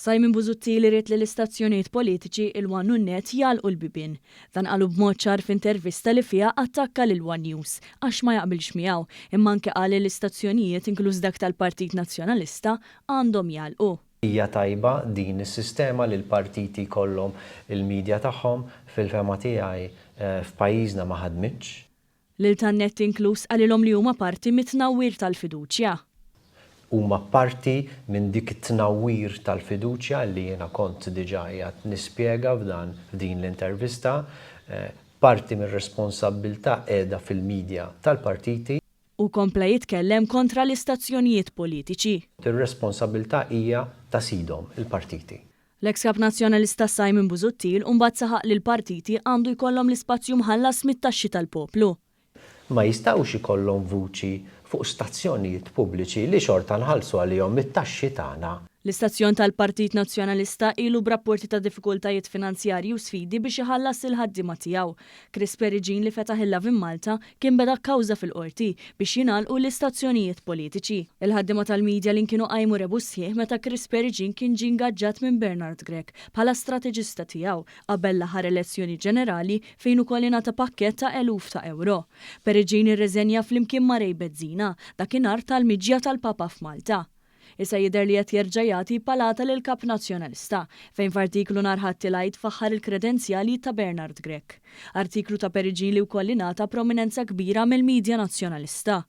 Simon Busuttil irid li l-istazzjonijiet politiċi il-One u Net jagħlqu l-bibien. Dan qalu b'mod ċar f'intervista li fiha attakka lil One News għax ma jaqbilx miegħu, imma anke qal li l-istazzjonijiet, inkluż dak tal-Partit Nazzjonalista, għandhom jagħlqu. Hija tajba din is-sistema li l-partiti jkollhom il-media tagħhom? Fil-fehma tiegħi f'pajjiżna ma ħadmitx. Lil tan-Net inkluż qalilhom li huma parti mit-tnawwir tal-fiduċja. Huma parti minn dik it-tnawwir tal-fiduċja li jiena kont diġà qiegħed nispjega f'dan f'din l-intervista. Parti mir-responsabbiltà qiegħda fil-media tal-partiti. Hu kompla jitkellem kontra l-istazzjonijiet politiċi. Ir-responsabbiltà hija ta' sidhom, il-partiti. L-eks Kap Nazzjonalista Simon Busuttil mbagħad saħaq li l-partiti għandu jkollhom l-ispazju mħallas mit-taxxi tal-poplu. Ma jistgħux ikollhom vuċi fuq stazzjonijiet pubbliċi li xorta nħallsu għalihom mit-taxxi tagħna. L-istazzjon tal-Partit Nazzjonalista ilu b'rapporti ta' diffikultajiet finanzjarji u sfidi biex iħallas lill-ħaddiema tiegħu. Chris Peregin li fetaħ il-Lovin Malta kien beda kawża fil-Qorti biex jingħalqu l-istazzjonijiet politiċi. Il-ħaddiema tal-media link kienu qajmu rebus sħiħ meta Chris Peregin kien ġie ingaġġat minn Bernard Grech bħala strateġista tiegħu qabel l-aħħar elezzjoni ġenerali fejn ukoll ingħata pakkett ta' eluf ta' ewro. Peregin irreżenja flimkien ma' Ray Bezzina dakinhar tal-miġja tal-Papa f'Malta. Issa jidher li qed jerġa' jagħti palata lill-Kap Nazzjonalista, fejn f'artiklu nhar Ħadd il-Għid faħħar il-kredenzjali ta' Bernard Grech. Artiklu ta' Peregin li wkoll ingħata prominenza kbira mill-media Nazzjonalista.